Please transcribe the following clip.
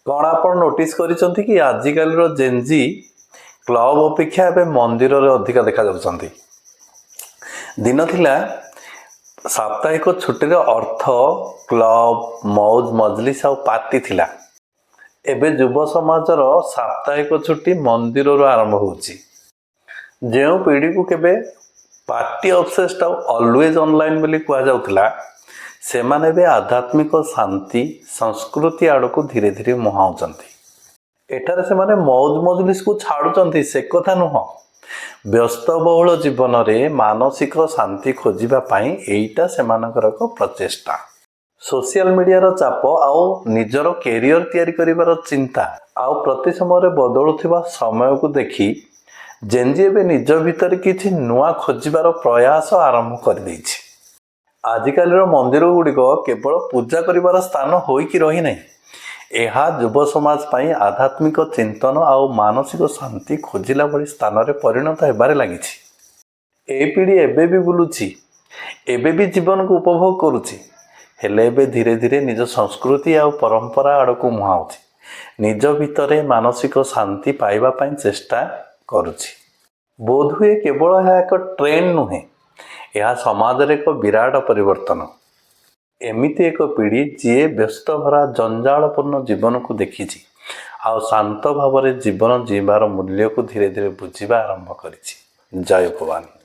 କ'ଣ ଆପଣ ନୋଟିସ୍ କରିଛନ୍ତି କି, ଆଜିକାଲିର ଜେନ୍ଜି କ୍ଲବ ଅପେକ୍ଷା ଏବେ ମନ୍ଦିରରେ ଅଧିକା ଦେଖାଯାଉଛନ୍ତି? ଦିନ ଥିଲା, ସାପ୍ତାହିକ ଛୁଟିର ଅର୍ଥ କ୍ଲବ, ମଉଜ ମଜଲିସ ଆଉ ପାର୍ଟି ଥିଲା। ଏବେ ଯୁବ ସମାଜର ସାପ୍ତାହିକ ଛୁଟି ମନ୍ଦିରରୁ ଆରମ୍ଭ ହେଉଛି। ଯେଉଁ ପିଢ଼ିକୁ କେବେ ପାର୍ଟି ଅବସେସ୍ଡ ଆଉ ଅଲୱେଜ୍ ଅନଲାଇନ୍ ବୋଲି କୁହାଯାଉଥିଲା, ସେମାନେ ଏବେ ଆଧ୍ୟାତ୍ମିକ ଶାନ୍ତି, ସଂସ୍କୃତି ଆଡ଼କୁ ଧୀରେ ଧୀରେ ମୁହାଁଉଛନ୍ତି। ଏଠାରେ ସେମାନେ ମଉଜ ମଜଲିସକୁ ଛାଡ଼ୁଛନ୍ତି ସେ କଥା ନୁହଁ। ବ୍ୟସ୍ତବହୁଳ ଜୀବନରେ ମାନସିକ ଶାନ୍ତି ଖୋଜିବା ପାଇଁ ଏଇଟା ସେମାନଙ୍କର ଏକ ପ୍ରଚେଷ୍ଟା। ସୋସିଆଲ ମିଡ଼ିଆର ଚାପ ଆଉ ନିଜର କ୍ୟାରିୟର ତିଆରି କରିବାର ଚିନ୍ତା ଆଉ ପ୍ରତି ସମୟରେ ବଦଳୁଥିବା ସମୟକୁ ଦେଖି ଜେନ୍ଜି ଏବେ ନିଜ ଭିତରେ କିଛି ନୂଆ ଖୋଜିବାର ପ୍ରୟାସ ଆରମ୍ଭ କରିଦେଇଛି। ଆଜିକାଲିର ମନ୍ଦିର ଗୁଡ଼ିକ କେବଳ ପୂଜା କରିବାର ସ୍ଥାନ ହୋଇକି ରହିନାହିଁ। ଏହା ଯୁବ ସମାଜ ପାଇଁ ଆଧ୍ୟାତ୍ମିକ ଚିନ୍ତନ ଆଉ ମାନସିକ ଶାନ୍ତି ଖୋଜିଲା ଭଳି ସ୍ଥାନରେ ପରିଣତ ହେବାରେ ଲାଗିଛି। ଏହି ପିଢ଼ି ଏବେ ବି ବୁଲୁଛି, ଏବେ ବି ଜୀବନକୁ ଉପଭୋଗ କରୁଛି, ହେଲେ ଏବେ ଧୀରେ ଧୀରେ ନିଜ ସଂସ୍କୃତି ଆଉ ପରମ୍ପରା ଆଡ଼କୁ ମୁହାଁଉଛି। ନିଜ ଭିତରେ ମାନସିକ ଶାନ୍ତି ପାଇବା ପାଇଁ ଚେଷ୍ଟା କରୁଛି। ବୋଧହୁଏ କେବଳ ଏହା ଏକ ଟ୍ରେଣ୍ଡ ନୁହେଁ, ଏହା ସମାଜରେ ଏକ ବିରାଟ ପରିବର୍ତ୍ତନ। ଏମିତି ଏକ ପିଢ଼ି ଯିଏ ବ୍ୟସ୍ତଭରା ଜଞ୍ଜାଳପୂର୍ଣ୍ଣ ଜୀବନକୁ ଦେଖିଛି ଆଉ ଶାନ୍ତ ଭାବରେ ଜୀବନ ଜୀଇଁବାର ମୂଲ୍ୟକୁ ଧୀରେ ଧୀରେ ବୁଝିବା ଆରମ୍ଭ କରିଛି। ଜୟ ଭବାନୀ।